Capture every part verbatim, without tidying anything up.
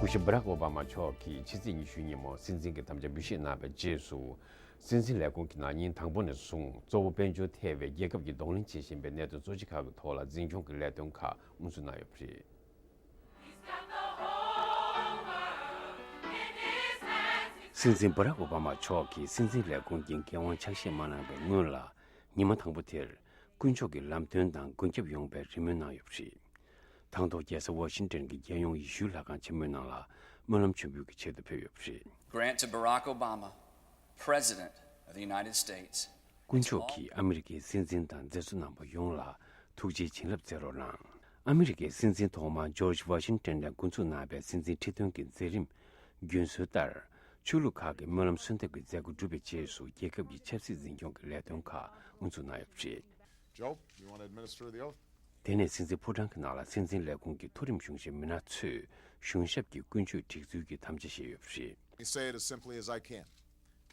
སྐུ་ཞབས་བྷ་རག་ཨོ་བྷ་མ་མཆོག་གིས་ཕྱི་ཚེས་ཉི་ཤུའི་ཉིན་མོ་སྲིད་འཛིན་གྱི་དམ་བཅའ་འབུལ་བཞེས་གནང་བའི་རྗེས་སུ། སྲིད་འཛིན་ལས་ཁུངས་ཀྱི་ནང་ཉིན་དང་པོ་ནས་བཟུང་གཙོ་བོ་དཔལ་འབྱོར་ཐེ་བའི་རྒྱལ་ཁབ་ཀྱིས་གདོང་ལེན་བྱེད་བཞིན་པའི་གནད་དོན་གཙོ་ཆེ་ཁག་གི་ཐོག་ལ་འཛིན་སྐྱོང་གི་ལས་དོན་ཁག་དབུ་འཛུགས་གནང་ཡོད་པ་རེད། སྲིད་འཛིན་བྷ་རག་ཨོ་བྷ་མ་མཆོག་གིས་སྲིད་འཛིན་ལས་ཁུངས་ཀྱི་འགན་དབང་ཕྱག་བཞེས་མ་གནང་བའི་སྔོན་ལ། ཉི་མ་དང་པོ་དེར། དཀོན་མཆོག་གི་ལམ་སྟོན་དང་མགོན་སྐྱབས་ཡོང་བའི་རེ་སྨོན་གནང་ཡོད་པ་རེད། དང་ཐོག་རྒྱལ་ས་ཝ་ཤིང་ཏན་གྱི་རྒྱལ་ཡོངས་ཡེ་ཤུའི་ལྷ་ཁང་ཆེན་མོའི་ནང་ལ་སྨོན་ལམ་མཆོད་འབུལ་གྱི་ཆེད་དུ་ཕེབས་ཡོད་པ་རེད། Grant to Barack Obama, President of the United States. དཀོན་མཆོག་གིས་ཨ་མི་རི་ཀའི་སྲིད་འཛིན་དང་མཛད་གཙོ་རྣམ་པ་ཡོངས་ལ་ཐུགས་རྗེའི་བྱིན་རླབས་སྩལ་རོགས་གནང་། ཨ་མི་རི་ཀའི་སྲིད་འཛིན་ཐོག་མ་ཇོརྗ་ཝ་ཤིང་ཏན་ནས་འགོ་འཛུགས་གནང་བའི་སྲིད་འཛིན་ཁྲི་སྟོན་གྱི་མཛད་རིམ་རྒྱུན་སྲོལ་ལྟར། ཆོས་ལུགས་ཁག་གི་སྨོན་ལམ་གསོལ་འདེབས་ཀྱི་མཛད་སྒོ་གྲུབ་པའི་རྗེས་སུ་རྒྱལ་ཁབ་ཀྱི་ཆབ་སྲིད་འཛིན་སྐྱོང་གི་ལས་དོན་ཁག་དབུ་འཛུགས་གནང་ཡོད་པ་རེད། Joe, you want to administer the oath? དེ་ནས་སྲིད་འཛིན་ཕོ་བྲང་གི་ནང་ལ་སྲིད་འཛིན་ལས་ཁུངས་ཀྱི་མཐོ་རིམ་གཞུང་ཞབས་མི་སྣ་ཚོས་གཞུང་ཞབས་ཀྱི་ཀུན་སྤྱོད་སྒྲིག་འཛུགས་ཀྱི་དམ་བཅའ་བཞེས་ཡོད་པ་རེད། Let me say it as simply as I can.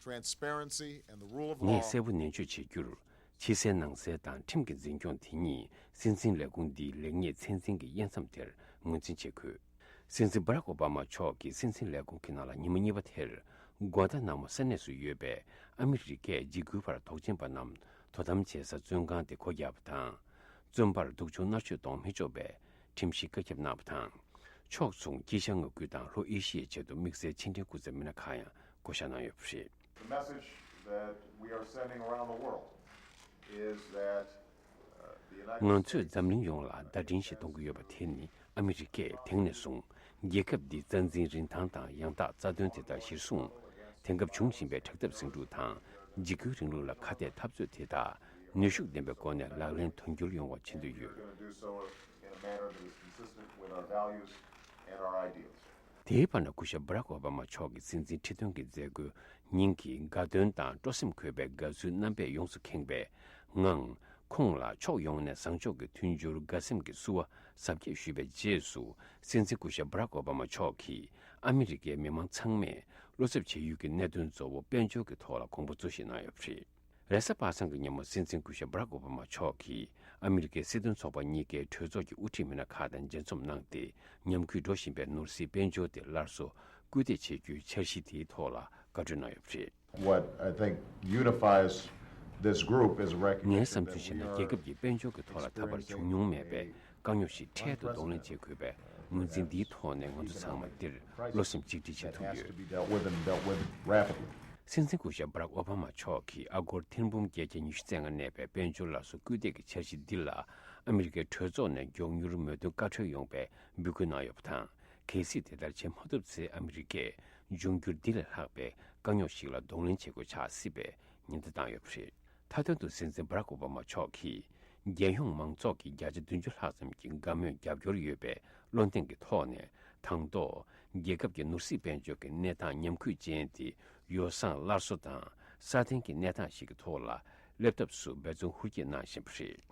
Transparency and the rule of law. ངས་གསལ་པོ་ནན་བརྗོད་བྱེད་རྒྱུར། ཕྱི་གསལ་ནང་གསལ་དང་ཁྲིམས་ཀྱི་འཛིན་སྐྱོང་དེ་ཉིད་སྲིད་འཛིན་ལས་ཁུངས་འདིའི་ལེགས་ཉེས་ཚད་འཛིན་གྱི་དབྱེ་མཚམས་དེར་ངོས་འཛིན་བྱེད་དགོས། སྲིད་འཛིན་བྷ་རག་ཨོ་བྷ་མ་མཆོག་གིས་སྲིད་འཛིན་ལས་ཁུངས་ཀྱི་ནང་ལ་ཉིན་མོ་གཉིས་པ་དེར། གོ་ཏ་ན་མོ་ས་གནས་སུ་ཡོད་པའི་ཨ་མི་རི་ཀས་འཇིགས་སྐུལ་བར་དོགས་ཅན་པ་རྣམས་དོ་དམ་བྱེད་ས་བཙོན་ཁང་དེ་སྒོ་བརྒྱབ་པ་དང་། བཙོན་པར་སྡུག་སྦྱོང་མནར་གཅོད་གཏོང་མི་ཆོག་པའི་ཁྲིམས་གཞི་བཀའ་ཁྱབ་གནང་བ་དང་། ཕྱོགས་མཚུངས་དཀྱིལ་ཤར་མངའ་ཁུལ་དང་ལྷོ་ཨེ་ཤི་ཡའི་ཆེད་དུ་དམིགས་བསལ་ཕྱི་འབྲེལ་སྐུ་ཚབ་མི་སྣ་ཁག་ཡང་བསྐོ་བཞག་གནང་ཡོད་པ་རེད། The message that we are sending around the world is that, uh, the United ང་ཚོས་འཛམ་གླིང་ཡོངས་ལ་བརྡ་འཕྲིན་ཞིག་གཏོང་གི་ཡོད་པ་དེ་ནི། ཨ་མི་རི་ཀས་དེང་ནས་བཟུང་རྒྱལ་ཁབ་འདིའི་རྩ་འཛིན་རིན་ཐང་དང་ཡང་དག་རྩ་དོན་དེ་དག་གཞིར་བཟུང་། དེང་སྐབས་འབྱུང་བཞིན་པའི་དྲག་འཐབ་ཟིང་འཁྲུག་དང་འཇིགས་སྐུལ་རིང་ལུགས་ལ་ཁ་གཏད་འཐབ་རྩོད་དེ་དག་ནུས་ཤུགས་ལྡན་པའི་སྒོ་ནས་ལག་ལེན་དོན་འཁྱོལ་ཡོང་བ་བྱེད་འདོད་ཡོད། We're gonna do so in a manner that is consistent with our values and our ideals. དེའི་བར་ན་སྐུ་ཞབས་བྷ་རག་ཨོ་བྷ་མ་མཆོག་གི་སྲིད་འཛིན་ཁྲི་སྟོན་གྱི་མཛད་སྒོའི་ཉིན་གྱི་དགའ་སྟོན་དང་སྤྲོ་སེམས་འཁོལ་བའི་དགའ་བསུའི་རྣམ་པས་ཡོངས་སུ་ཁེངས་པའི་ངང་། ཁོང་ལ་ཕྱོགས་ཡོངས་ནས་བཟང་ཕྱོགས་ཀྱི་མཐུན་འགྱུར་དགའ་སེམས་ཀྱི་བསུ་བ་གཟབ་རྒྱས་ཞུས་པའི་རྗེས་སུ། སྲིད་འཛིན་སྐུ་ཞབས་བྷ་རག་ཨོ་བྷ་མ་མཆོག་གིས་ཨ་མི་རི་ཀའི་མི་མང་ཚང་མས་བློ་འཚབ་བྱེད་ཡུལ་གྱི་གནད་དོན་གཙོ་བོ་དཔལ་འབྱོར་གྱི་ཐོག་ལ་དགོངས་པ་གཙོ་བཞེས་གནང་ཡོད་པ་རེད། རེས་གཟའ་པ་སངས་ཀྱི་ཉིན་མོ་སྲིད་འཛིན་སྐུ་ཞབས་བྷ་རག་ཨོ་བྷ་མ་མཆོག་གིས་ཨ་མི་རི་ཀའི་སྲིད་དོན་ཚོགས་པ་གཉིས་ཀའི་གྲོས་ཚོགས་ཀྱི་དབུ་ཁྲིད་མི་སྣ་ཁག་དང་མཇལ་འཛོམས་གནང་སྟེ། ཉམས་རྒུད་འགྲོ་བཞིན་པའི་ནོར་སྲིད་དཔལ་འབྱོར་དེ་སླར་གསོ་སྐུལ་འདེད་བྱེད་རྒྱུའི་འཆར་གཞི་དེའི་ཐོག་ལ་བཀའ་འཁྲོལ་གནང་ཡོད་པ་རེད། What I think unifies this group is ངའི་recognition བསམ་that ཚུལ་བྱས་we ན། རྒྱལ་are ཁབ་ཀྱི་དཔལ་འབྱོར་གྱི་ཐོག་ལ་ད་བར་བྱུང་མྱོང་མེད་པའི་དཀའ་རྙོག་ཞིག་འཕྲལ་དུ་གདོང་ལེན་བྱེད་དགོས་པའི་ངོས་འཛིན་འདིའི་ཐོག་ནས་ང་ཚོ་ཚང་མ་འདིར་བློ་སེམས་གཅིག་སྒྲིལ་བྱེད་ཐུབ་ཡོད། Has to be dealt with and dealt with rapidly. སྲིད་འཛིན་སྐུ་ཞབས་བྷ་རག་ཨོ་བྷ་མ་མཆོག་གིས་ཨ་སྒོར་ཐེར་འབུམ་བརྒྱད་བརྒྱ་ཉི་ཤུ་རྩ་ལྔ་གནས་པའི་དཔལ་འབྱོར་སླར་གསོ་སྐུལ་འདེད་ཀྱི་འཆར་གཞི་འདི་ལ་ཨ་མི་རི་ཀའི་གྲོས་ཚོགས་ནས་མགྱོགས་མྱུར་མོས་མཐུན་བཀའ་འཁྲོལ་ཡོང་བའི་འབོད་སྐུལ་གནང་ཡོད་པ་དང་། གལ་སྲིད་དེ་ལྟར་བྱེད་མ་ཐུབ་ཚེ། ཨ་མི་རི་ཀས་འབྱུང་འགྱུར་འདི་ལས་ལྷག་པའི་དཀའ་རྙོག་ཞིག་ལ་གདོང་ལེན་བྱེད་དགོས་ཆགས་སྲིད་པའི་ཉེན་བརྡ་བཏང་ཡོད་པ་རེད། མཐའ་དོན་དུ་སྲིད་འཛིན་བྷ་རག་ཨོ་བྷ་མ་མཆོག་གིས། རྒྱལ་ཡོངས་མང་ཚོགས་ཀྱི་བརྒྱ་ཆ་བདུན་ཅུ་ལྷག་ཙམ་གྱི་དགའ་མོས་རྒྱབ་སྐྱོར་ཡོད་པའི་བློ་གདེང་གི་ཐོག་ནས། དང་ཐོག་རྒྱལ་ཁབ་ཀྱི་ནོར་སྲིད་དཔལ་འབྱོར་གྱི་གནས་སྟངས་ཉམས་རྒུད་ཅན་དེ་ཡོ་བསྲང་སླར་གསོ་དང་སྲ་བརྟན་གྱི་གནས་སྟངས་ཤིག་གི་ཐོག་ལ་སླེབས་ཐབས་སུ་འབད་བརྩོན་ཧུར་སྐྱེད་གནང་བཞིན་པ་རེད།